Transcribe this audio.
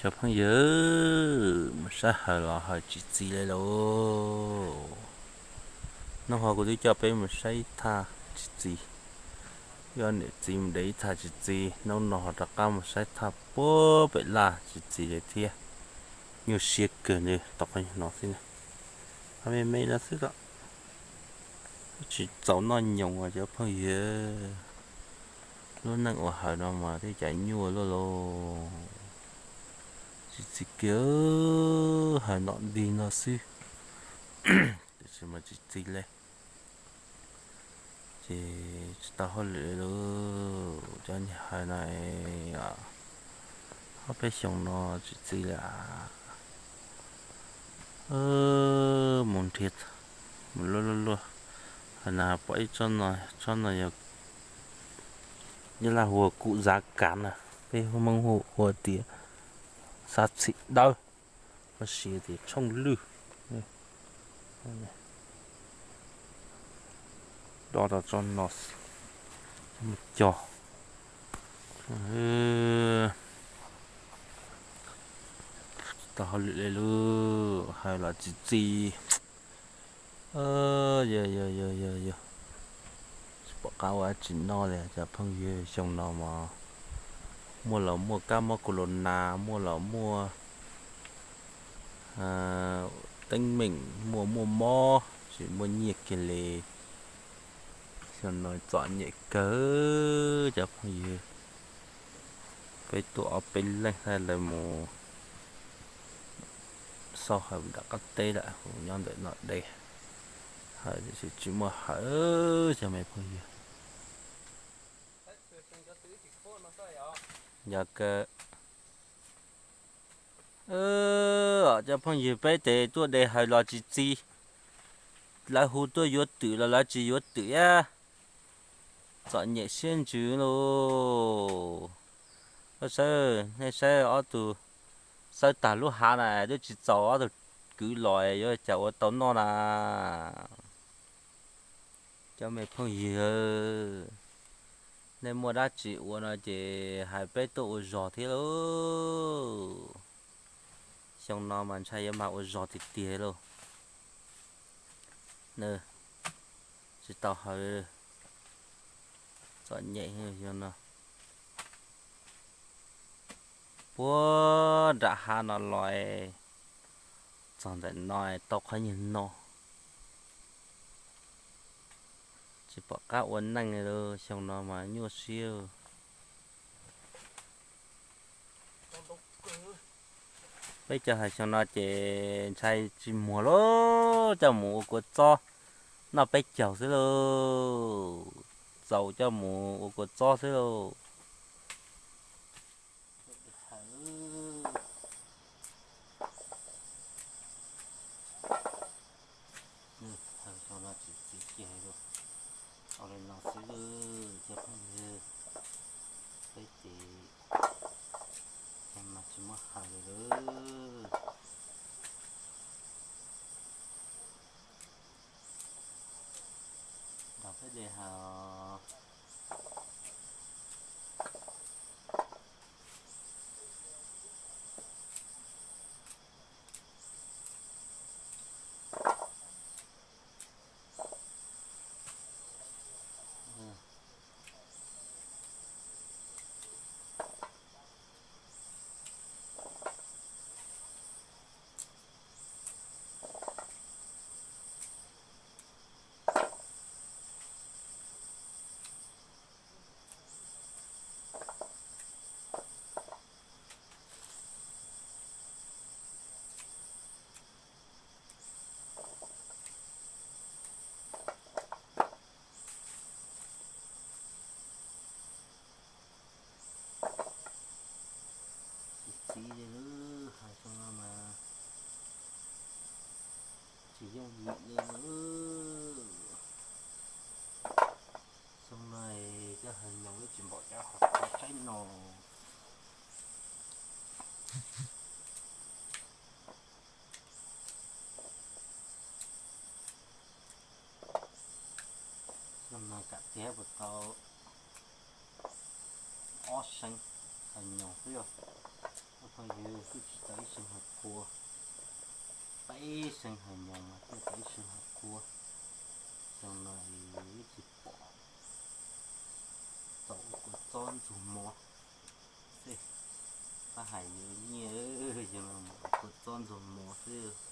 Cov phooj ywg, mus saib hawm los hawm tsis txi li lauj. Hnub no kuv twb coj peb mus saib ib thaj tsis txi, coj niam txiv mus de ib thaj tsis txi, hnub no ho rov qab mus saib thaj puag pem laj tsis txi li thiab. Nyuaj siab kawg li, tau qhov no xwb na. Qhov me me no xwb los tsis txaus noj nyoos os cov phooj ywg. Lub neej ua hawm no mas tej cas nyuaj luaj lauj. Tsis txi kiag, hawm nom ntig no xwb, tiam sis mas tsis txi li. Ces tsis tau hauj lwm li lauj. Cov niag hawm no, ob peb xyoos no tsis txi li. Mus nrhiav, mus luaj luaj luaj. Hawm no pom ib tsob no, tsob no yog Nyab Laj hu ua kub zav kav na, peb Hmoob hu ua tias xav txhim dawb, ho siv tias tshooj lwj. Do tau tsob no mus cog. Tsis tau hauj lwm li lauj, hawm los tsis txi. Yog yog yog yog yog, tsis pom qab ua dab tsi noj li cov phooj ywg. Xyoo no mas muaj los muaj kab mob corona, muaj los muaj teeb meem, muaj muaj mob, tsis muaj nyiaj kiag li. Xyoo no txom nyem kawg cov phooj ywg. Peb tuaj ob peb leeg thiaj li mus xauj hawm nram qab teb lawm, kuv nyob ntawm no de hawm tiam sis tsis muaj hawm cov me phooj ywg. Yog kawg. Cov phooj ywg, peb tes tuaj de hawm los tsis txi, lawv hu tuaj yuav twm los lawv tsis yuav twm thiab. Txom nyem siab ntsws lauj. Saib, nej saib ob tug xawb tag lub hav na twb tsis txaus ob tug kwv los yuav cas ua tau noj na. Cov me phooj ywg, nej muaj dab tsi ua no ces hais peb tuaj ua zog thiab lauj. Xyoo no mas ntshai yuav mag ua zog tiag tiag lauj. Tsis tau hawm, txom nyem xyoo no. Puag nram hav no los txog ntawm no tau qhov nyuag no, tsis pom qab ua neej li. Xyoo no mas nyuaj siab. Peb cov hawm xyoo no ces ntshai tsis muag lauj, coj mus ua kua txob noj peb caug xwb lauj. Txaus coj mus ua kua txob xwb lauj. Hawm xyoo no tsis txi kiag li, tau li no xwb lauj cov phooj ywg. Peb ces mas tsis muaj hawm li lauj. Nrog peb de hawm. Tsis txi li lauj, hawm xyoo no mas tsis yooj yim li lauj. Xyoo no cov hawm nyoos twb tsis npaum cov hawm saib no. Xyoo no kam tiag puas tau ob seev hawm nyoos xwb os. Yus twb tsis tau ib seev hav qhua, peb seev hav nyoos mas twb tau ib seev hav qhua. Xyoo no tsis pom, txaus ua kua txob ntxuag mov xwb. Pab hais yuav nyiaj, xyoo no mus ua kua txob ntxuag mov xwb.